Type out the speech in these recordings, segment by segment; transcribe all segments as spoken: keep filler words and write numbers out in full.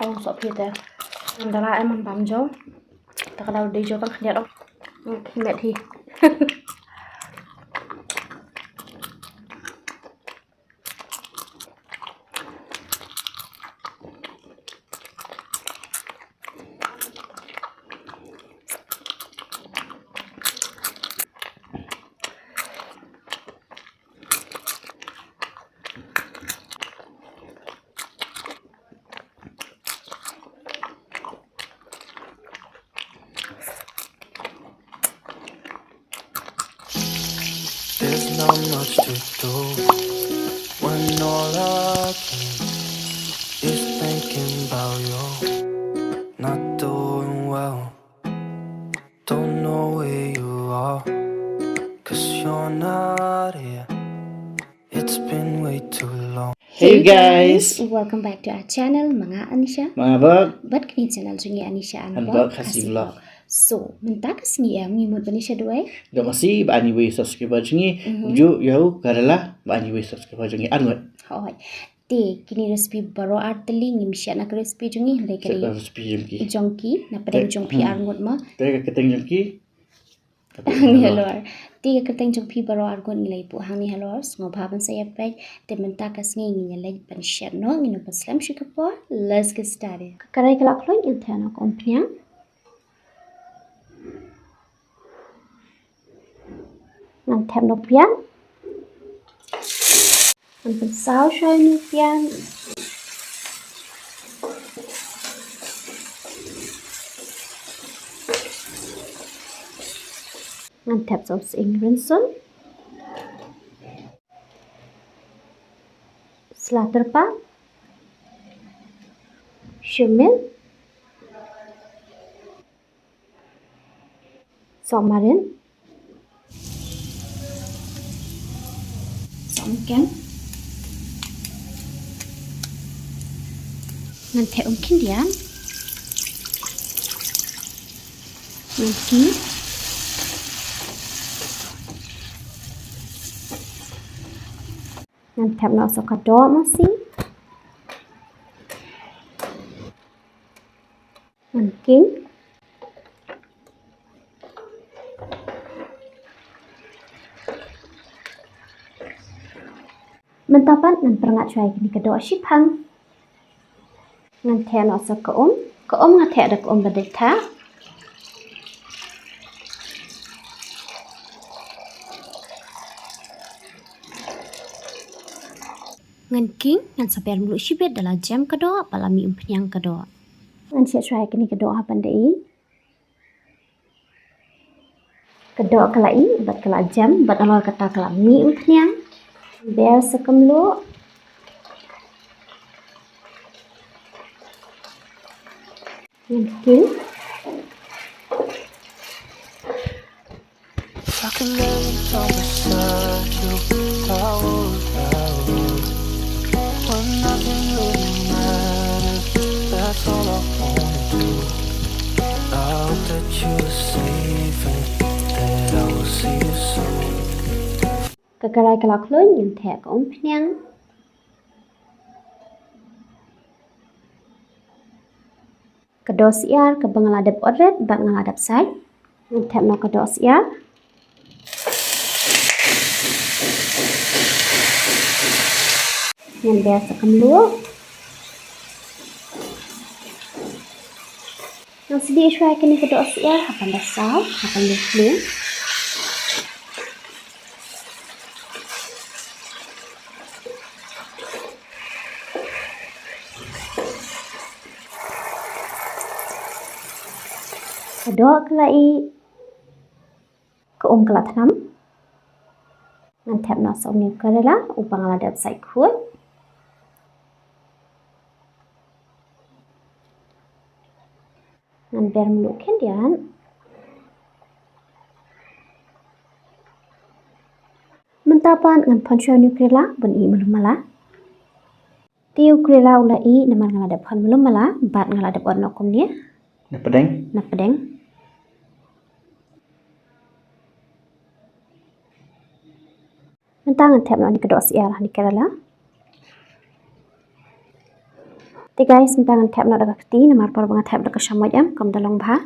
Ong soh phi te. Ndara em man bam jo. Ta ka dau dei jo tang khyndiat ong. Khyndiat hi. There's not much to do when all I do is thinking about you. Not doing well, don't know where you are, cause you're not here. It's been way too long. Hey, you guys, welcome back to our channel, Manga Anisha. Manga Bok. Bad kini channel jong ngi Anisha Anbok Khasi Vlog. So, mynta ka sngi em ngi mut ban ïa sha duwai. Don masi ba ani wei subscriber jong ngi. Mhm. Ju ïa u Karela ba ani wei subscriber jong ngi arngut. Hoi. Te kini recipe baroh ar tylli ngim share na ka recipe jong ngi, hynrei ka dei recipe jong ki. Jong ki, na pdeng jong phi arngut mo. Te ka kyrteng jong ki. Hangne halor. Te ka kyrteng jong phi baroh arngut ngi la ïa buh hangne halor. Sngewbha ban sa ïa peit. Te mynta ka sngi ngin ïa leit ban shet noh, ngin ym pynslem shuh ka por. Let's get started. Ka karai ka la khluit, ngan thep noh ka umphniang. Ngan thep noh pian. Ngan pynsaw shuwa ïa une u pian. Ngan thep sohsying rynsun. Sla tyrpad. Cumin. Sohmarin. Sohmynken. Ngan thep um khyndiat. Ngan ki. Ngan thep noh soh ka doh masi. Ngan king. Mynta pat ngan pyrngat shuwa ïa kine ka doh shiphang. Ngan thep noh soh ka um. Ka um nga thep da ka um ba dei thah. Ngan king, ngan sa ber mluh shibit da la jem ka doh bad la mih umphniang ka doh. Ngan shet shuwa ïa kine ka doh ha ban da i. Ka doh ka la i bad ka la jem bad halor kata ka la mih umphniang. Ber sa ka mluh. Ngan king. If I can lay down beside you, I would, I would. When nothing really matters, that's all I wanna do. I hope that you are safe and that I will see you soon. Ka karai ka la khluit, ngan thep ka umphniang. Ka doh syiar kaba nga la dep ot rit bad nga la dep sait. Ngan thep noh ka doh syiar. Ngan ber sa ka mluh. Ngan sdieh shuwa ïa kane ka doh syiar ha ban da saw, ha ban da khlieh. Ka doh ka la ih, ka um ka la thnam. Ngan thep noh sa une u karela uba nga la dep sait khuid. Ngan ber mluh khyndiat. Mynta pat ngan phong shuwa une u karela ban ih malu mala. Te u karela u la ih namar nga la dep phong malu mala bad nga la dep ot noh kumne. Na pdeng. Na pdeng. Mynta ngan thep noh ïa ka doh syiar ha une u karela. Te guys, mynta ngan thep noh da ka kti, namar por ba nga thep da ka shamoit em, kam da long bha.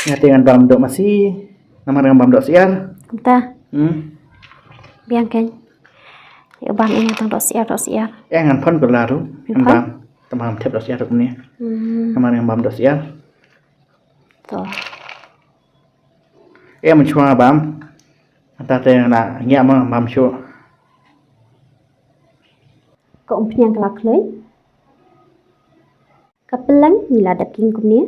Nga te ngan bam doh masi, namar ngan bam doh syiar. Kumta. Hmm. Biang kein. Ïa bam ïa tang doh syiar, doh syiar. Eh, ngan phon ko la ruh. Ngan phon? Bam. Tang bam thep doh syiar ruh kumne. Hmm. Namar ngan bam doh syiar. To. Eh, mynshwa bam. Ata te na ngiah ma bam shuh. Ka umphniang ka la khlei. Ka pylleng ngi la dap king kumne.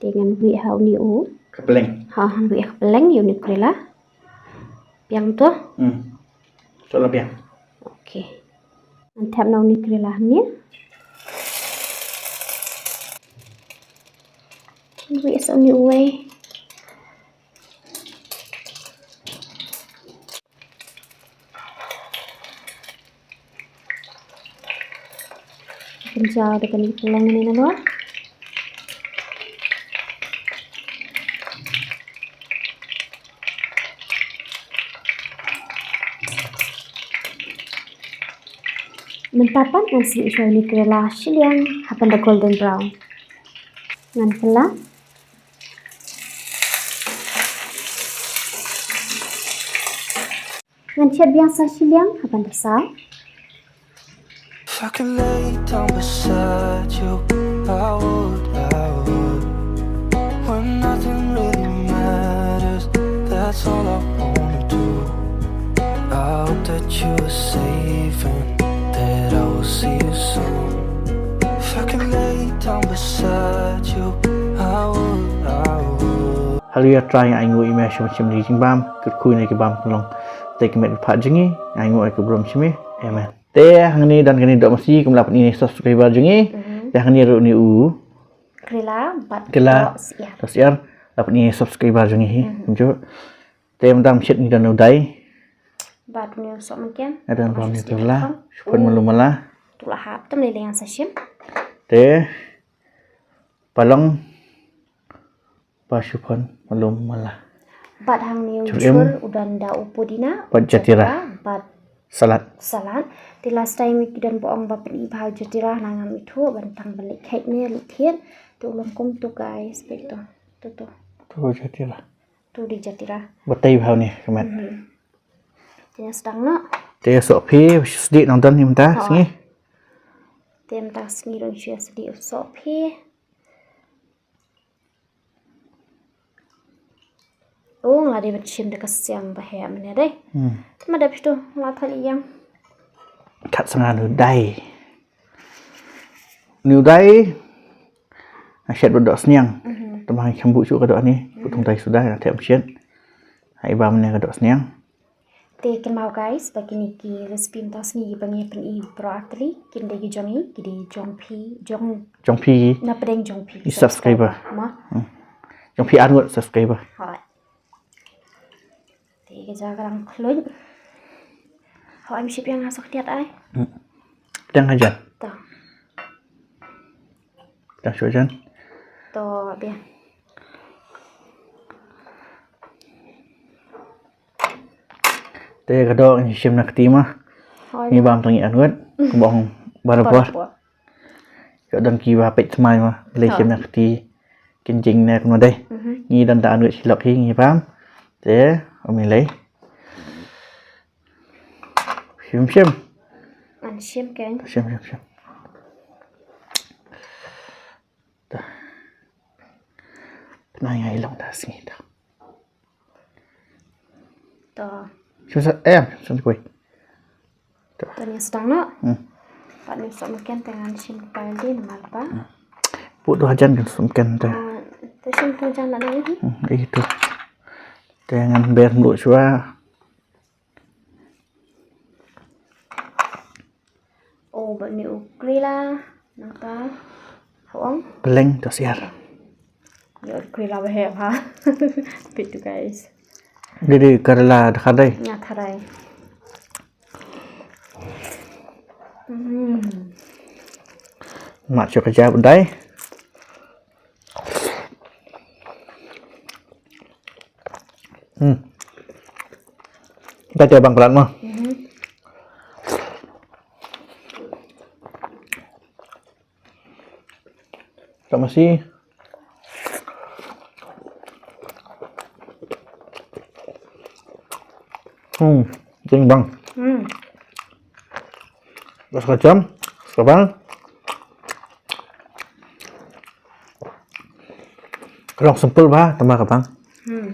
Te ngan wieh ha une u. Ka pylleng. Ha, ngan wieh ha ka pylleng ïa une u karela. Biang to. Hmm. To la biang. Okay. Ngan thep noh une u karela hangne. Ngan wieh sa une uwei. Pynjaw da kane ka long ne nalor. Mynta pat ngan sngewsih ïa une u karela shiliang hapdeng da golden brown. Ngan kylla. Ngan shet biang sa shiliang hapdeng da saw. If I could lay down beside you, I would, I would. When nothing really matters, that's all I wanna do. I hope that you are safe and that I will see you soon. If I could lay down beside you, I would, I would. Haleluia, Trai, nga ainguh ïa me shim shim ïa ki jingbam, kyrkhu ïa ki bam ka long. Te ka met ka phad jong ngi, nga ainguh ïa ka burom shim me. Amen. Te hangne don kane doh masi kum la pyni ïa ki subscriber jong ngi. Mhm. Te hangne ruh une u. Karela bad karela doh syiar. Doh syiar la pyni ïa ki subscriber jong ngi hi. Mhm. Kumjuh. Te mynta mynshit ngi don u dai. Bad une u sohmynken. Ada bam ni tu la. Shipon malu mala. Tu la hap tam lei lei ngan sa shim. Te Palong ba shipon malum mala. Bad hangne u chur im, chur u don da u pudina, bad jatira, jatira, bad salad. Salad. Te last time ki don ba ong ba pyni bha u jatira, na ngam ithuh, ban tang ba leit kheit ne leit thied. Te u long kum tu guys, peit tu. Tu tu. Tu jatira. Tu dei jatira. Batai bha une ka met. Mhm. Te ngan sdang noh. Te sohphi, sdih nang don hi mynta, ha, sngi. Te mynta sngi ruh shu sdih sohphi. Oh, nga dei ban shim da ka siang ba heh mynne dei. Hmm. Te ma dep tu, nga thali ïang. Kat sa nga nu dai. Nu dai. Nga shet bad doh sniang. Mhm. Te ma nga kham buh shuh ka doh ni. Mhm. Putung dai suda, nga thep shet. Hai ba mynne ka doh sniang. Te kynmaw guys, ba kine ki recipe mynta sngi ba ngi pyni baroh artylli, kim dei ki jong ngi, ki dei jong phi, jong, jong phi, na pdeng jong phi ki subscriber. Subscriber. Mo? Hmm. Jong phi ar ngut subscriber. Hooid. Te ka ja ka dang khluit. Hooid, ym shym ïa nga suk tiat ai. Hmm. Dang hajan. To. Dang shu jan. To, biang. Te ka doh ngi shim na kti ma. Hooid. Ngi bam tang ngi anwet. Kumba ong barabor. Barabor. Ka don ki ba peit thymmai ma. Lei, hooid, shim na kti. Kin jing ne kumno dei. Mhm. Ngi don ta anwet shilok hi ngi bam. Te ym lei. Shim shim. Ngan shim kein. Shim shim shim. Dah. Pynai ngai long da sngi da. To. Shim sa, eh, shim sa kuai. To. To, ngi sdang noh. Hmm. Pat ngi sohmynken te ngan shim kpa di namar ba. Hmm. Put tu hajan kan sohmynken te. Ah, te shim tu hajan la nang hi. Hmm, ih tu. Te ngan ber mluh shuwa. Oh, bad une u karela, nangta, ha ong? Pylleng, doh syiar. Ïa u karela ba heh bha. Peit tu, guys. Dei, dei, karela da kharai. Nga kharai. Hmm. Mat shuh ka ja bad dai. Hmm. Ka te bang palat mo. Mhm. Ka masi. Hmm, jing bang. Hmm. Bas ka jam, ka bang. Ka long simple ba, tama ka bang. Hmm.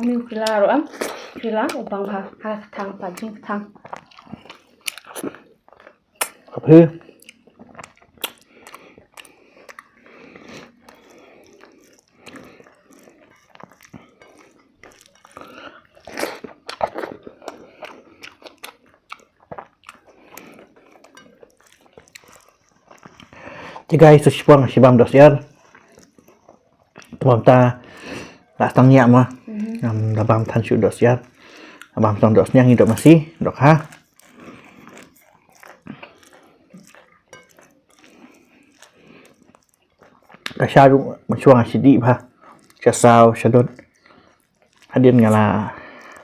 Uni u kila ruh em. Kila u bang ba, ha ka thang pa jing ka thang. Ka phi. Te guys, to shipang shibam dos yar. Te bam ta la tang ïa ma. Mhm. Ngam da bam than shu dos yar. Bam tang dos nyang i dok masi, dok ha. Ka sha ruh, ma shuwa nga shu dih bha. Sha saw, sha dot. Hadien nga la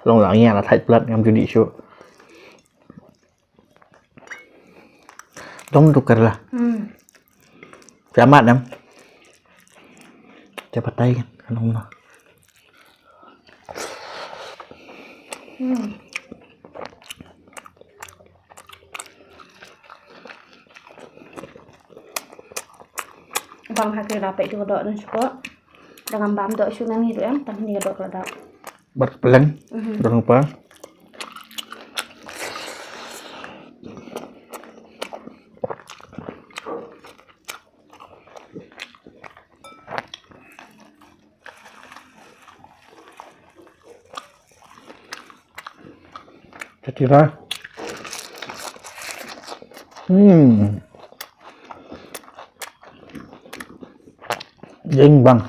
long la ngia la thait plat ngam ju dih shuh. Dong tu karla. Hmm. Phi amat em. Te patai kan, kan long na. Hmm. Bang ha ki la pek tu doh nan shuh. Dang bam doh shuh nan ngi tu em, tang ni doh ka la doh. Bat peleng. Mhm. Dang pa. Te tira. Hmm. Jing bang.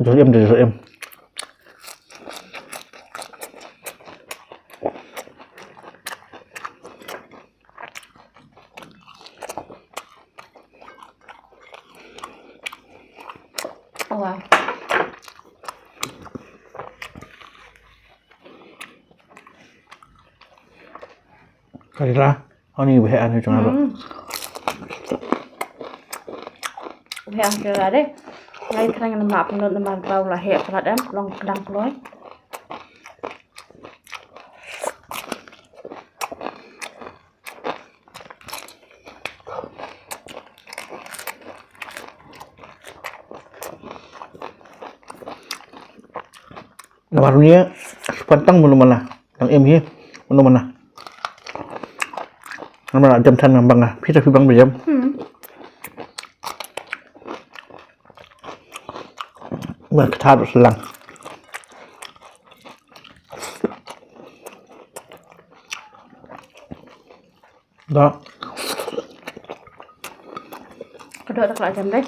Jor im, jor im. Wow. Ka rila, ani waheh ani jong alo. Hmm. Waheh ani ka rila de. Ngai khrang namar pynlut namar ba u la heh palat em, long kdang kloi. Namar uni, pantang mano mana. Yang em hi, mano mana. Namar jam than ngam bang ah. Phi ta phi bang ba jam. Hmm. Ba ka thad selang. Da. Ka doh da ka la jam dei.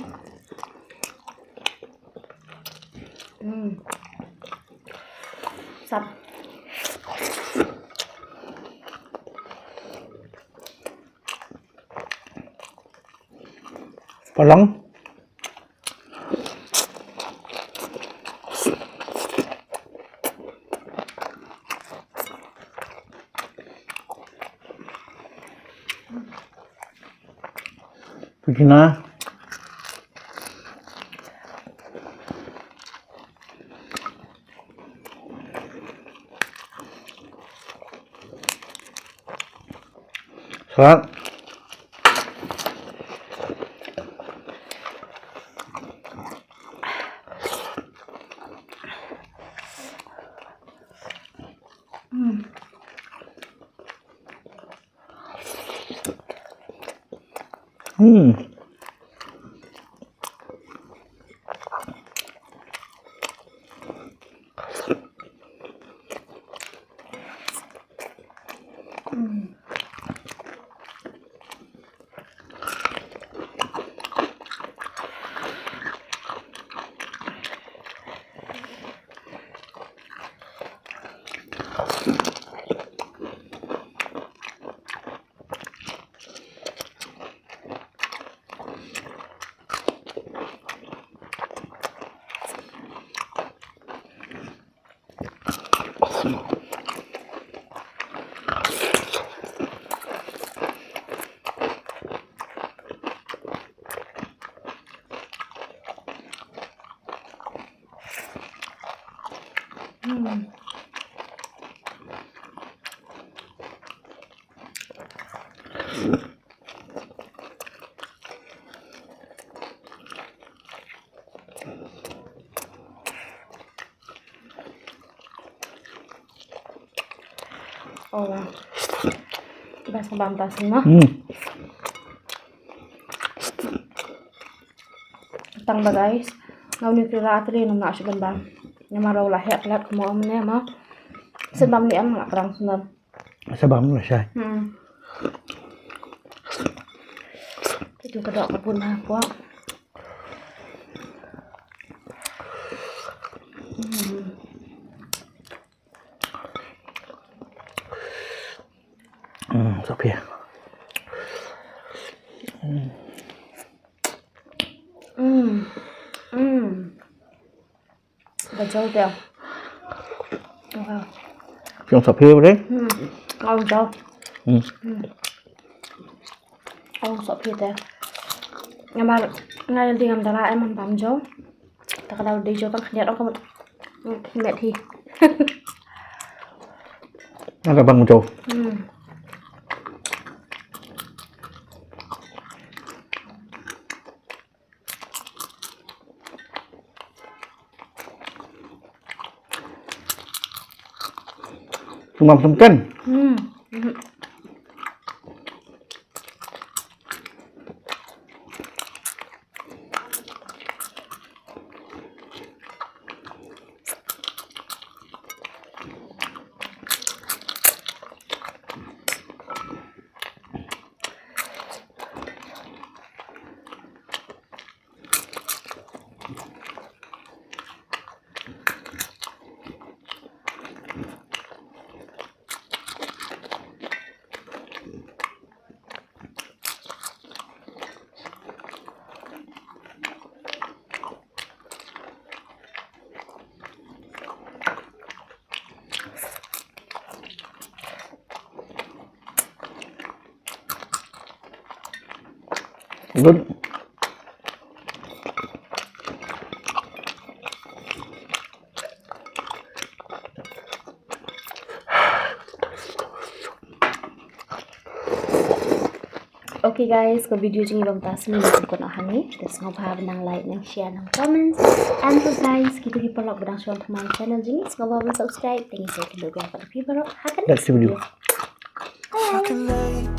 Hmm. Sap. Palang. Pudina. Salad. Hmm. Hmm. Hmm. Oh, wow. Best bam ta sima. Hmm. Tang ba guys. Nga uni kira atri nang nak shuban bam. Nga maro lah hek lek mo amne ma. Sen bam ni am nga kerang sunan. Sa bam la shai. Hmm. Itu kedok kebun aku. Hmm. Hmm, Sophia. Hmm. Hmm. Hmm. Ba jaw te. Wow. Phi ong Sophia re? Hmm. Ong jaw. Hmm. Hmm. Ong Sophia te. Namar nga ïa ding am dala em bam jaw. Ta ka daw dei jaw tang khyndiat ong ka mut. Hmm, met hi. Nga ka bam jaw. Hmm. Cuma semken. Hmm. Mhm. Good. Okay guys, ka video jong ngi ba mynta sngewbha ban kut noh hangne. Te sngewbha ban nang like, nang share, nang comment. And to guys, kito ki paralok ba dang shu wan ha my channel jong ngi, sngewbha ban subscribe. Thank you so much, kito ki paralok. Ha ka next video. Bye. Fucking late.